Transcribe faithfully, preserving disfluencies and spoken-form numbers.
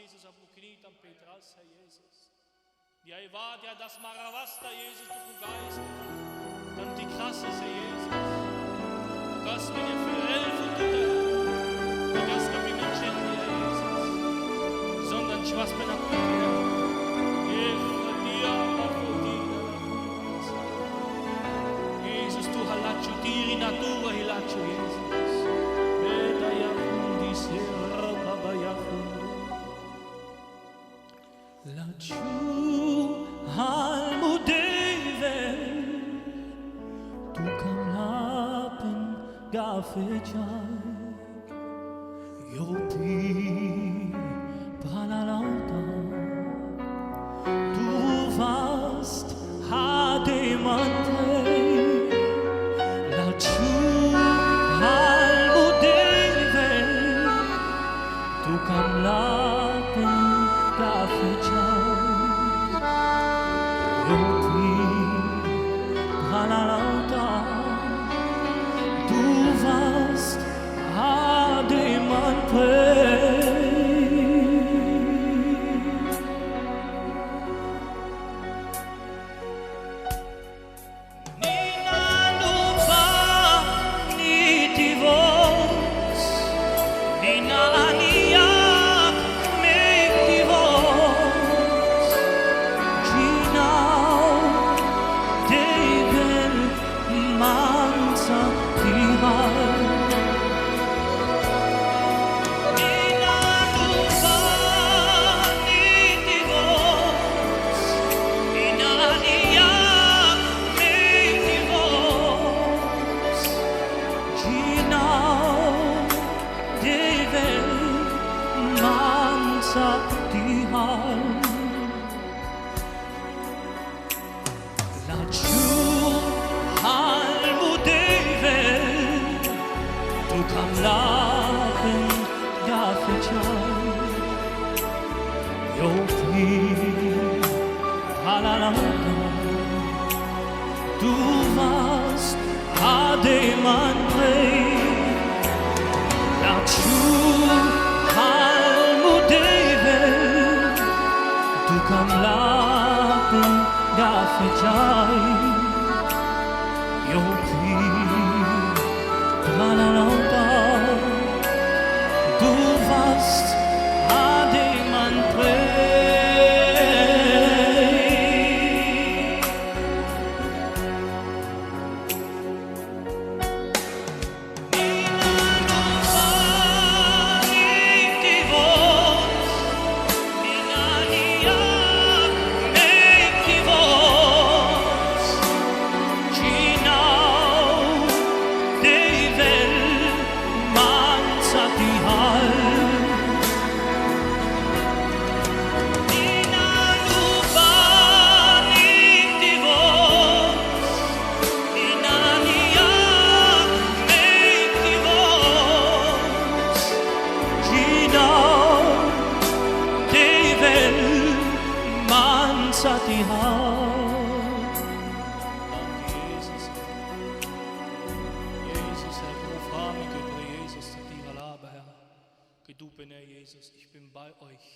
Jesus, a buknit an Petras, Herr Jesus. Di ai vadi a das maravasta, Jesus, tu ku gais, tanti krasas, Herr Jesus. Tu gas mi ne fil elfu tuta. Tu gas ka pi me cendi, Herr Jesus. Sondern čvas pe na tuti, Herr. Ef dia ma fodina la fodina. Jesus, tu halaču tiri natura hilaču, Jesus. Beda ya hundi serra baba ya hundi. Lačhu hal mo Devel, tu kam lapen gafe čak. Io pi prana lauta, tu vast ha de mantre, lačhu hal mo Devel, tu kam lapen gafe čak. Io pi prana lauta, tu vast ha de mantre. Ni na nupa ni ti vos, ni na aniak me ti vos, djinau Devel manca ti hal. Ni na nupa ni ti vos, ni na aniak me ti vos, djinau Devel manca ti hal. Lačhu hal mo Devel, tu kam lapen gafe čak. Io pi prana lauta, tu vast ha de mantre, lačhu hal mo Devel, tu kam lapen gafe čak. Io pi prana lauta, tu vast ha de mantre. Danke, Jesus. Jesus, Herr, komu frami, ke pre Jesus, ti alaba, Herr. Ke tu pe ne, Jesus, ich bin bei euch.